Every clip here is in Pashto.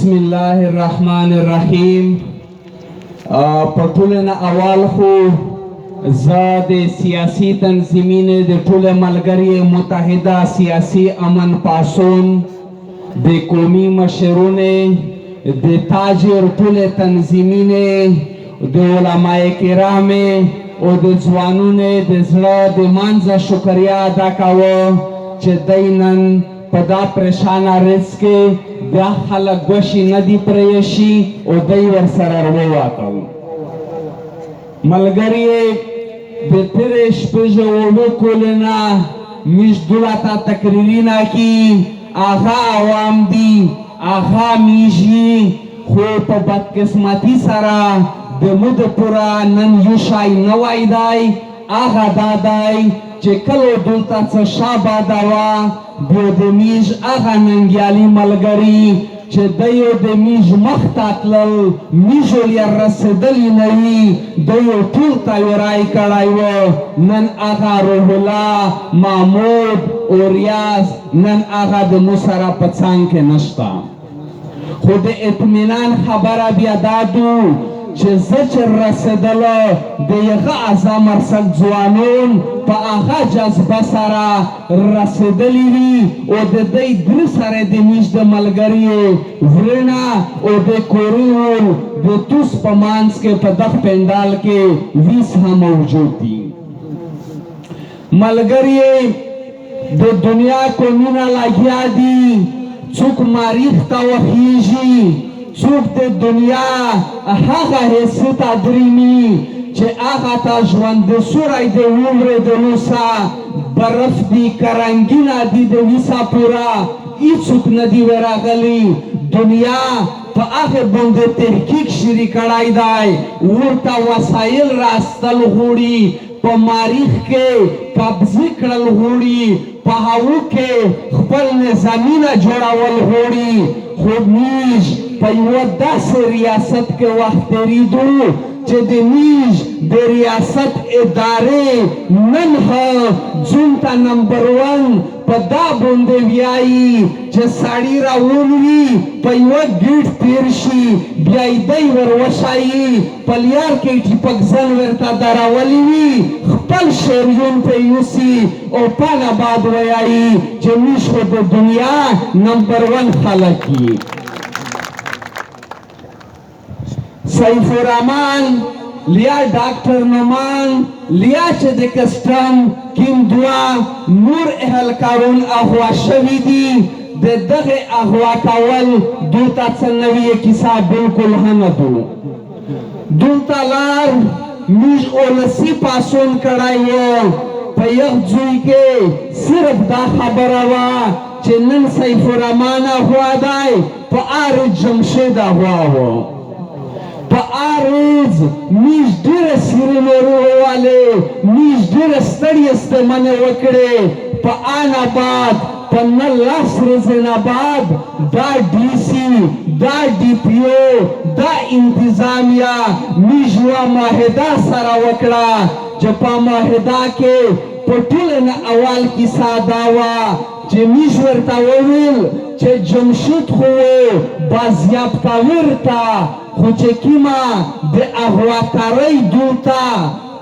بسم الله الرحمن الرحیم. په ټولو نه اول خو زه د سیاسي تنظیمینو د ټولو ملګري متحده سیاسي امن پاسون، د قومي مشرونو، د تاجر ټولې تنظیمینې، د علماء کرامې او د ځوانونو د زړه د منځه شکریا ادا کوه چې دی نن په دا پریشانه ورځ کې دا خلک ګوشي نه دي پرېشي او دی ورسره وروتل. ملګري، د تېرې شپږو اوو کلو نه میږ دلته تقریرونه کی، هغه عوام دي، هغه میږي، خو په بدقسمتي سره د مود پوره نن یو شی نوی دی. هغه دا دی چې کله دلته څه شاباده وه، بیا د میږ هغه ننګیالي ملګري چې دیو د میږ مخ ته تلل، میږو یې رسېدلي نه وي، دیو ټول تیاری کړی و. نن هغه روح الله، محمود او ریاض نن هغه د مو سره په څنګ کې نشته. خو د اطمینان خبره بیا دا دو چې زه چې رسېدل، د هغه اعظم ارسل ځوانون په هغه جذبه سره رسېدلي وي او د دی درې سره د میږ د ملګري ورنه او د کوریول د توس په منځ کې په دغ پنډال کې ویس هم موجود دي. ملګري، د دنیا قومونه لګیا دي، څوک مریخ ته وخیږي، څوک د دنیا هغه حصه ته دریمي چې هغه ته ژوند د سوری د وورې د لوسه برف دي، کرنګینه دي، د ویسا پورا هیڅوک نه دي ورغلي. دنیا په هغه باندې تحقیق شریک کړی دی، ورته وسایل راستل غوړي، په مریخ کې قبضه کړل غوړي، په هغو کې خپل نظامونه جوړول غوړي. خو میږ په یوه داسې ریاست کې وخت تېرېدو چې د میږ د ریاست ادارې نن ځون ته نمبر ون په دا باندې ویایي چې سړي راون وي، په یوه ګیټ تیر شي، بیا یې دی ور وښایي، په لیار کې ټیپکزن ورته درولي وي، خپل شعریون پرې یوسي او پانه باد ویایي چې موږ خو د دنیا نمبر ون خلک یي. سیف الرحمن لیا، ډاکټر نعمان لیا چې د کسټم کیم دوا نور اهلکارون اغوا شوي دي، د دغه اغوا کول دلته څه نوې کیسه بالکل هم نه دو. دلته لار موږ اولسي پاسون کړی و. په یخ ځوی کې صرف دا خبره وه چې نن سیف الرحمن اغوا دی، په آرج جمشید اغوا و. په آرز میږ ډېره سیرې نورې ووالې، میږ ډېره ستړې ستمنې وکړې. په آن آباد په نه لاس ورځې نه بعد دا ډي سي، دا ډي پي او، دا انتظامیه میږ یوه معاهده سره وکړه چې په معاهده کې په ټوله نه اول کیسه دا وه چې میږ ورته وویل چې جمشید خو بازیاب ورته، خو چې کیمه د اغواکارۍ دلته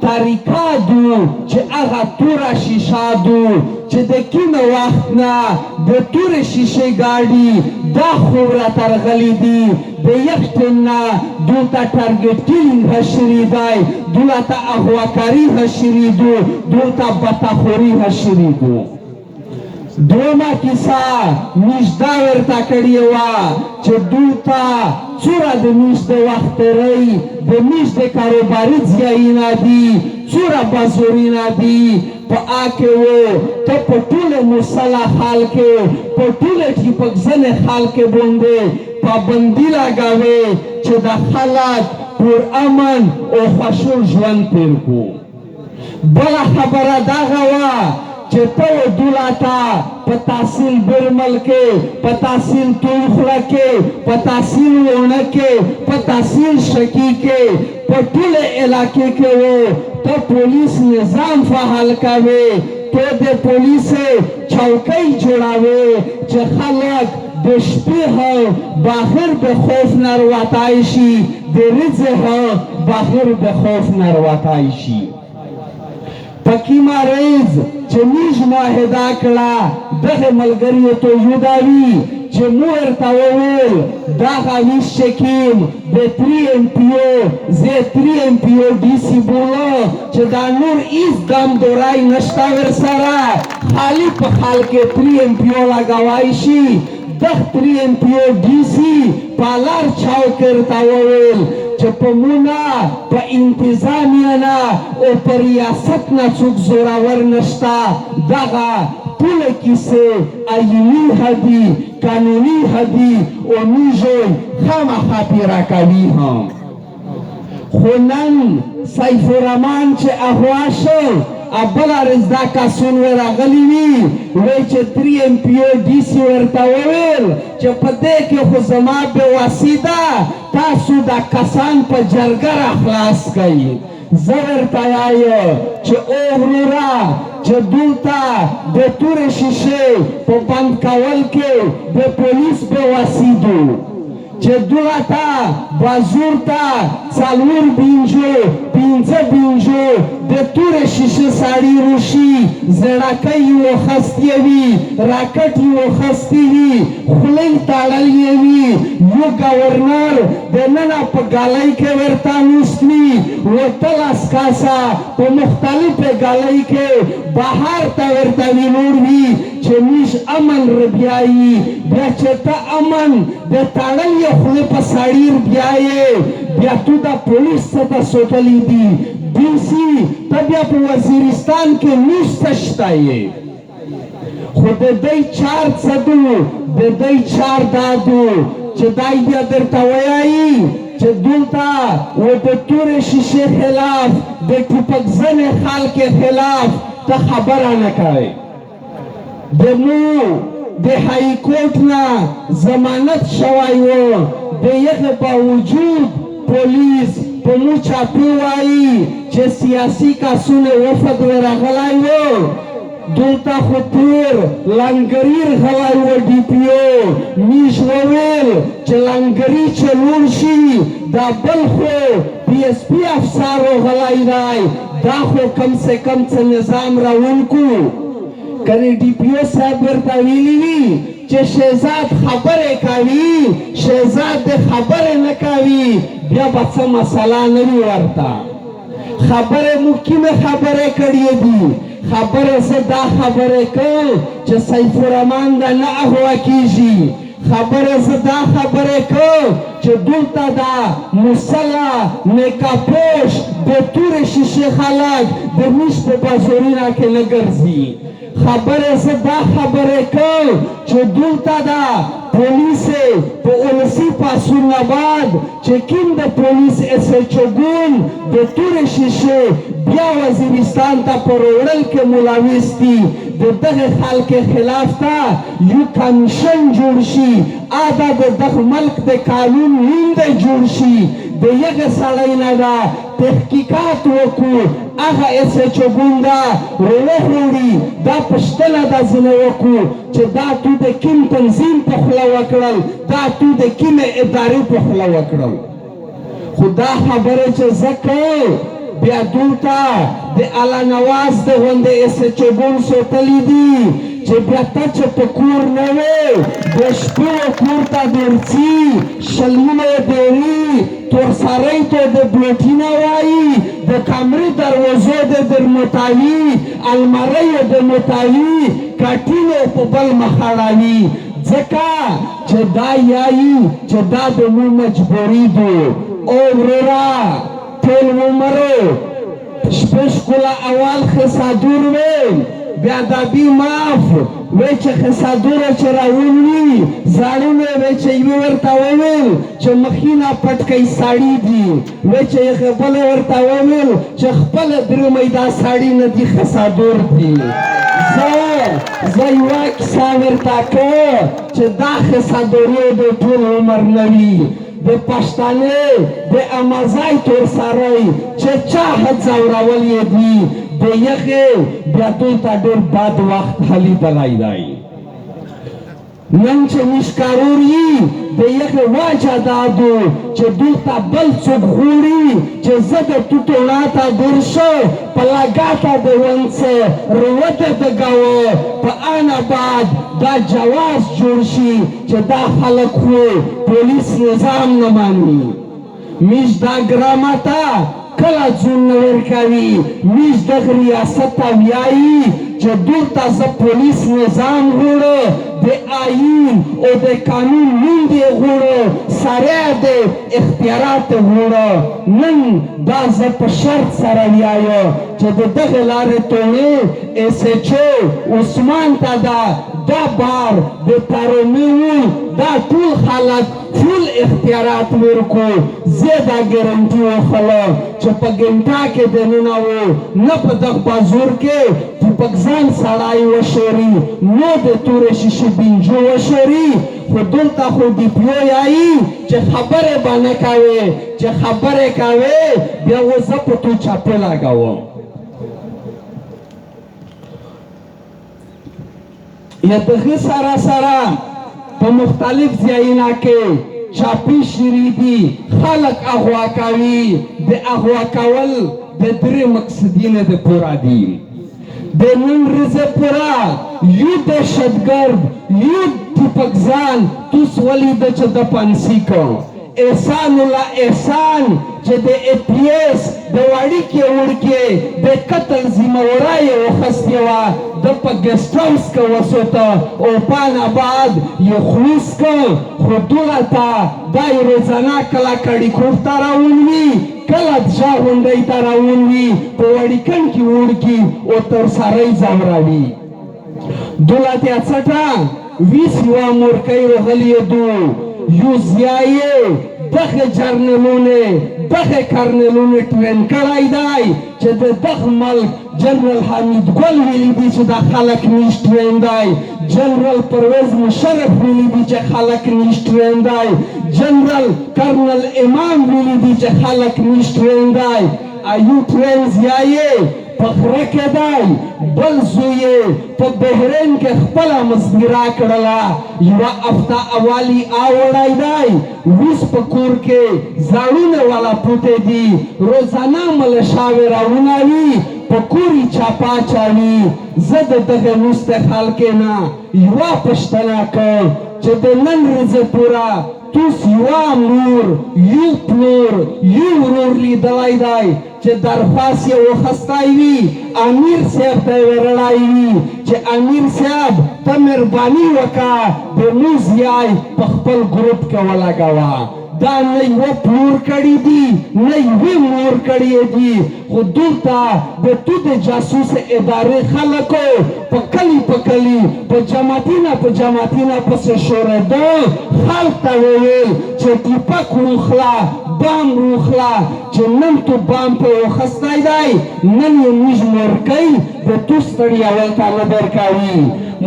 طریقه دو چې هغه توره شیشه دو چې د کیمه وخت نه د تورې شیشې ګاډي دا خوب را ترغلي دي، د یخ ټیم نه دلته ټارګټ کیلینګ حشري دی، دلته اغواکاري حشري دو، دلته بتاخوري حشري دو. دومه کیسه موږ دا ورته کړې وه چې دلته څومره د موږ د وخت تېری، د موږ د کاروباري ځایونه دي، څومره بازارونه دي، په آکې و ته په ټوله مسله خال کې، په ټوله ټیپکزنې خال کې باندې پابندي لګوې چې د خلک پر امن او خوشحال ژوند تېر کړو. بله خبره دغه وه چې ته و دولته په تحصیل برمل کې، په تحصیل توخله کې، په تحصیل وونه کې، په تحصیل شکی کې، په ټوله علاقې کې و ته پولیس نظام فعال کوي، ته د پولیس چوکۍ جوړوي چې خلک د شپې هه باخر د خوف نه رواتای شي، د رځې هه باخر د خوف نه رواتای شي. په کیمه رځ چې میژ معاهده کړه دغه ملګریو تو یوداوي چې مو ورته وویل دغه ویش چې کیم د تری ایم پی او زه تری ایم پی او ډي سي بوله چې دا نور هیڅ دم دورای نشته ورسره، خالي په خال کې تری ایم پی او لګوای شي. دغ تری ایم پی او ډي سي پالار چوک ورته وویل چې په مونه په انتظامیه نه او په ریاست نه څوک زورور نشته. دغه ټوله کیسې آئیني هدي، قانوني هدي او میژوی خامخا پیرا کوي هم. خو نن سیف الرحمن چې اغوا شو، بله ورځ دا کسون ورغلي وي، وی چې تری ایم پی او ډي سي ورته وویل چې په دې کې خو زما بې وسي ده، تاسو دا کسان په جرګه را خلاص کړئ. زه ورته وایم چې او وروره، چې دلته د تورې شیشې په بند کول کې د پولیس بې وسي دو، چې دلته بازور ته څلور بینجو پنځه بینجو د تورې شیشې ساړي روشي، زړکۍ یې وخستې وي، راکټ یې وخستې وي، خولۍ تړلې وي، یو ګورنر د ننه په ګالۍ کې ورته نوست وي، 18 کسه په مختلفې ګالۍ کې بهر ته ورته ویلوړ وي چې میژ امن ربیایي. بیا چې ته امن د تړلې خولې په سړي ربیایې، بیا تو د پولیس څه ته سوتلې دي؟ ډي سي ته بیا په وزیرستان کې نوسته شته یې. خو د دی چار څه دو؟ د دی چار دا دو چې دای بیا درته ویایي چې دلته و د تورې شیشې خلاف، د ټوپک زنې خلک خلاف ته خبره نه کوې. د مو د های کورټ نه ضمانت شوی و، د یغه باوجود پولیس په مو چاپې وایي چې سیاسي کسونه وفد ورغلی و. دلته خو تیر لنګري غلی و ډي پي او میش وویل چې لنګري چې لوړ شي، دا بل خو پي اس پي افسرو غلی دی، دا خو کم سه کم څه نظام راونکو. کنې ډي پي او صاحب ورته ویلي وي چې شهزاد خبرې کوي، شهزاد د خبرې نه کوي، بیا به څه مسله نه وي ورته. خبرې مو کومې خبرې کړې دي؟ خبرې زه دا خبرې کوم چې سیف الرحمن دا نه اغوا کیږي. خبرې زه دا خبرې کوم چې دلته دا مسلح نیکاپوش د تورې شیشې خلک د میش په بازارونه کې نه ګرځي. خبرې زه دا خبرې کوم چې دلته دا پولیس په اولسي پاسون نه بعد چې کیم د پولیس اس ایچ او ګون د تورې شیشې بیا وزیرستان ته په روړل کې ملوث دي، د دغه خلک خلاف ته یو کمیشن جوړ شي، ادا د دغه ملک د قانون نوم دی جوړ شي، د یغه سړی نه ده تحقیقات وکړو، هغه اس ایچ او ګون دا روړي، دا پښتنه دا ځینې وکړو چې دا تو د کیم تنظیم په خوله وکړل، دا تو د کیمې ادارې په خوله وکړل. خو دا خبره چې زه کوم، بیا دلته د الله نواز د غوندې اس ایچ او ګون سوتلي دي چې بیا ته چې په کور نه وې، د شپې و کور ته درځي، شلمونه دیري، تورسرۍ ته د بلوټینه وایي، د کمرې دروازو د درمتاوي، الماریو د متاوي، کټینو په بل مخ اړوي، ځکه چې دا یایي چې دا د مو مجبوري دو. او وروره، ټول عمرو شپږ کله اول خسادور وې، بیا دا بی معاف وې چې خسادور چې راولوي زاړونه وې، چې یو ورته وویل چې مخینه پټکی ساړي دي، وې چې یې بل ورته وویل چې خپل درمې دا ساړي نه دي، خسادور دي. زه یوه کیسه ورته کوم چې دا خسادوري د ټول عمر نه وي. د پښتانه د امازای تور سرای چې چا ځورول یې دي، د یخې بیا دوی ته ډېر بد وخت هلیدلی دی. نن چې مشکارور یي د یخې واجه دا دو چې دلته بل څوک غوړي چې زه د توتونا ته درشه په لګاته د ونڅه روته د ګاوه په آن آباد دا جواز جوړ شي چې دا خلک خو پولیس نظام نه مانی. میش دا ګرامه ته کله ځون نه ورکوي، میش دغه ریاست ته ویایي چې دلته زه پولیس نظام غوړو، د آئین او د قانون نوم دی غوړو، سره د اختیارات غوړو. نن دا زه په شرط سره ویایو چې د دغه لارې توڼې ایس ایچ او عثمان ته دا بار د تارومي دا ټول خلک فول اختیارات ورکو. زه دا ګارنټي وخله چې په ګنټا کې دننه وو نه په دغه بازور کې ټیپکزان سړی وشوري، نو د تورې شیشې بنجو وشوري. خو دلته خو ډي پي او یایي چې خبرې به نه کوې، چې خبرې کوې بیا و زه په تو چاپې لګوم. یا دغه سره سره په مختلف ځایونه کې چاپی شری دي، خلک اغوا کوي. د اغوا کول د درې مقصدینه د پورا دي. د نن ورځې پورا یو دهشتګرد یو ټیپکزان توس ولید چې د پانسی کو احسان الله احسان چې د ای پي ایس د وړکې وړکې د قتل ذمه واري یې وخستې وه، د په ګیسټ هاوس کې وسوته او پان آباد یې خلوص کړ. خو دلته دا یې روزانه کله کړیکوف ته راونوي، کله دژا غونډۍ ته راونوي، په وړیکن کې وړکي او تر سرۍ ځوروي. دولتیا څټه ویس یوه مورکۍ روغلې دو یو زیایې دغه جرنلونه دغه کرنلونه ټرین کړی دی چې د دغه ملک جنرال حمید ګل ویلي دي چې دا خلک نیش ټرین دی، جنرال پرویز مشرف ویلي دي چې خلک نیش ټرین دی، جنرال کرنل امام ویلي دي چې خلک نیش ټرین دی. ایو ټرین زیایې په غره کې دی، بل زوی یې په بحرین کې خپله مزدیرا کړله، یوه هفته اوالي آوړی دی، ویس په کور کې زاړونه والا پوتې دي، روزانه ملشاوې راوناوي، په کور یې چاپا چاوي. زه د دغه وروسته خلکې نه یوه پوښتنه کوم چې د نن ورځې پوره توس یوه مور یو پلور یو ورور لیدلی دی چې درخواست یې وخستی وي، امیر صاحب ته یې ورړی وي چې امیر صاحب ته مهرباني وکړه د موز یای په خپل ګروپ کې ولګوه. دا نه یوه پلور کړي دي نه یوې مور کړي دي. خو دلته د تو د جاسوس ادارې خلکو په کلي په کلي په جماعتینه په جماعتینه پسې شورېده، خلک ته ویل چې ټیپک وروخله بام روخله، چې نن تو بام په وخستی دی، نن یې موږ مورکۍ د تو ستړیاول ته نه درکوي.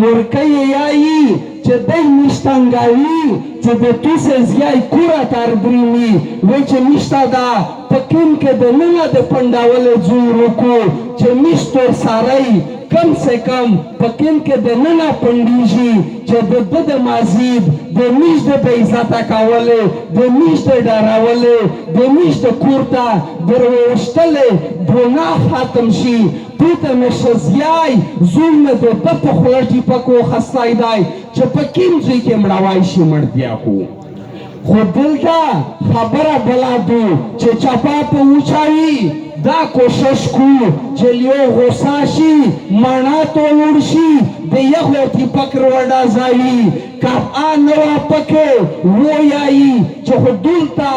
مورکۍ یې یایي چې دی موږ تنګوي چې د توسې زیای کوره تر دریمي وی چې نشته دا په کیم کې د ننه د پنډولې ځوی رکو چې میش تور ساری کم سه کم په کیم کې د ننه پنډیږي چې د ده د مازید د میش د بې عزته کولې د میش د ډارولې د میش د کور ته درویشتلې ګناه ختم شي. پوته مې ښځیای زوی مې د ده په خوله ټیپک وخستی دی چې په کیم ځای کې مړوای شي مړتیا کو. خو دلته خبره بلا دو چې چپا په وچاوي، دا کوشش کو چې لیو غوسه شي مڼا تولوړ شي د یخو ټیپک روډا ځاوي کفا نه وه پکې ویایي چې خو دلته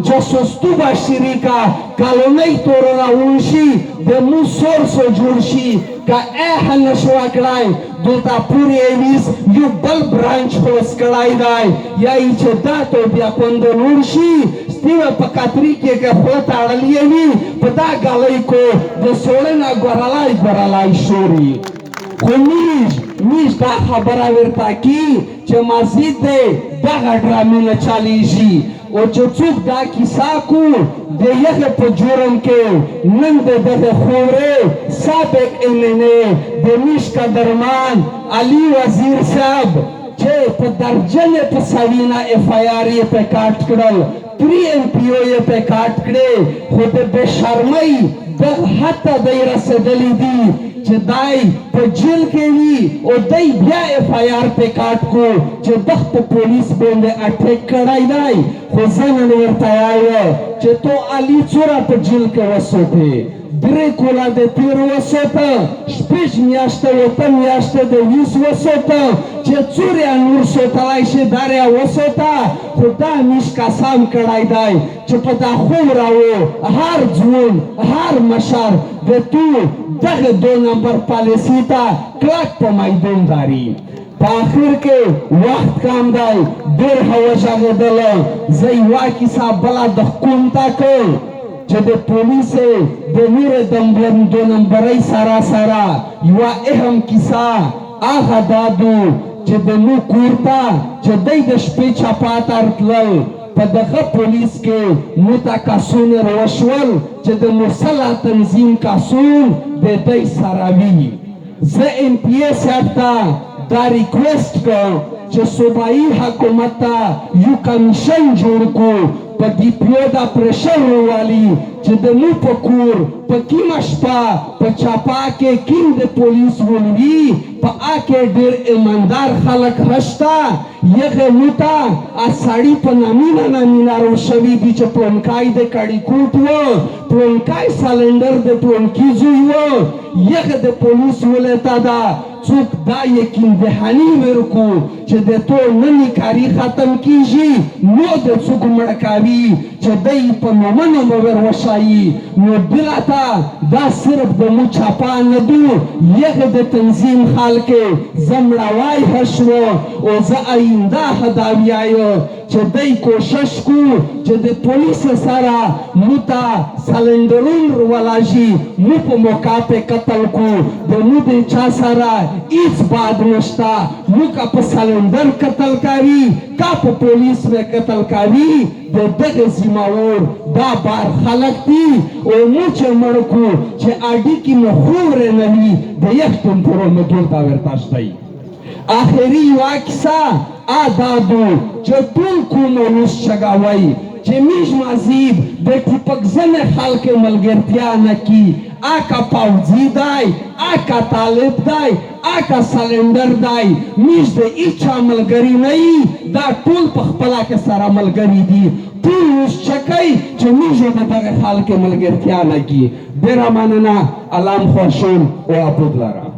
جاسوستو به شریکه کالونۍ تور راوړ شي د مو سورسو جوړ شي. که ایحه نه شوه کړی دلته پورې ایویس یو بل برانچ خلاص کړی دی یا یې چې دا تو بیا کوند لوړ شي ستیوه په کتري کې که خوله تړلې وي په دا ګلۍ کو د سوړې نه ګورلای ګورلای شوري. خو میش دا خبره ورته کی چې مزید دی دغه ډرامې نه چلیږي او چې څوک دا کیسه کو د یغه په جرم کې نن د دغه خورې سابق ایم این اے د میش قدرمان علي وزیر صاحب چې په درجنې په سوینه اف آی آر یې پې کاټ کړل، 3 ایم پي او یې پې کاټ کړې، خو د بې شرمۍ دغه حد ته دی رسېدلي دي چې دای په جیل کې وي او دی بیا اف آی آر پې کاټ کو چې دغ په پولیس باندې اټیک کړی دی. خو زه نن ورته وایو چې تو علي څوره په جیل کې وسوتې؟ 3 کوله د تیر وسوته، 6 میاشتې 8 میاشتې د ویس وسوته، چې څوریا نور سوتلای شي داریا وسوته. خو دا میش قسم کړی دی چې په دا خوره و هر ځوان هر مشر د تو دغه 2 نمبر پالیسی ته کلک په میدان داري. په اخر کې وخت کم دی، ډېر ښه وغږېدل. زه یوه کیسه بله د ښکون ته کړ چې د پولیسې د نورې د 2 نمبرۍ سره سره یوه اهم کیسه هغه دا دو چې د نو کور ته چې دی د شپې چپا ته رتلل، په دغه پولیس کې مو ته کسونه روشول چې د مسلح تنظیم کسون د دی سره وي. زه ایم پي ای صاحب ته دا ریکویسټ کوم چې صوبایي حکومت ته یو کمیشن جوړ کو، په ډي پي او دا پریشر ووالي چې د مو په کور په کیمه شپه په چاپا کې کیم د پولیس ولوي، په آ کې ډېر ایماندار خلک هشته. یغه مو ته سړي په نامینه نامینه روشوي دي چې پلونکای د کړیکوټ و، پلونکای سلنډر د پلونکي زوی و. یغه د پولیس ولې ته دا څوک دا یقین دهانی ورکو چې د تو ننی کاری ختم کیږي، نو د څوک مړکاوي چې دی په نومونو مو ور وښایي. نو دلته دا صرف د مو چاپا نه دو، یغه د تنظیم خلک زه مړوای هشو او زه آینده هداویایو چې دی کوشش کو چې د پولیس سره مو ته سلنډرون ولاژي، مو په موقع پې قتل کو. د مو د چا سره هیڅ باد نشته، مو که په سلنډر قتل کوي که په پولیس مې قتل کوي، د دغه ذمه دا بار خلک دي. او مو چې مړ کو چې اډي کې مو خورې نه وي، د یخ ټمپورو مو دلته ورته دی. آخري یوه کیسه دا دو چې ټول کوم ولس چګاوی چې میژ مازیب د ټوپکزنې خلک ملګرتیا نه کی، آکا پوځي دی، آکا طالب دی، آکا سلنډر دی، میژ د هیچا ملګري نه یي. دا ټول په خپله کې سره ملګري دي. ټول اوس چکی چې میژ د دغه خلک ملګرتیا نه کی. ډېره مننه، الله مو خوښون او ابود لره.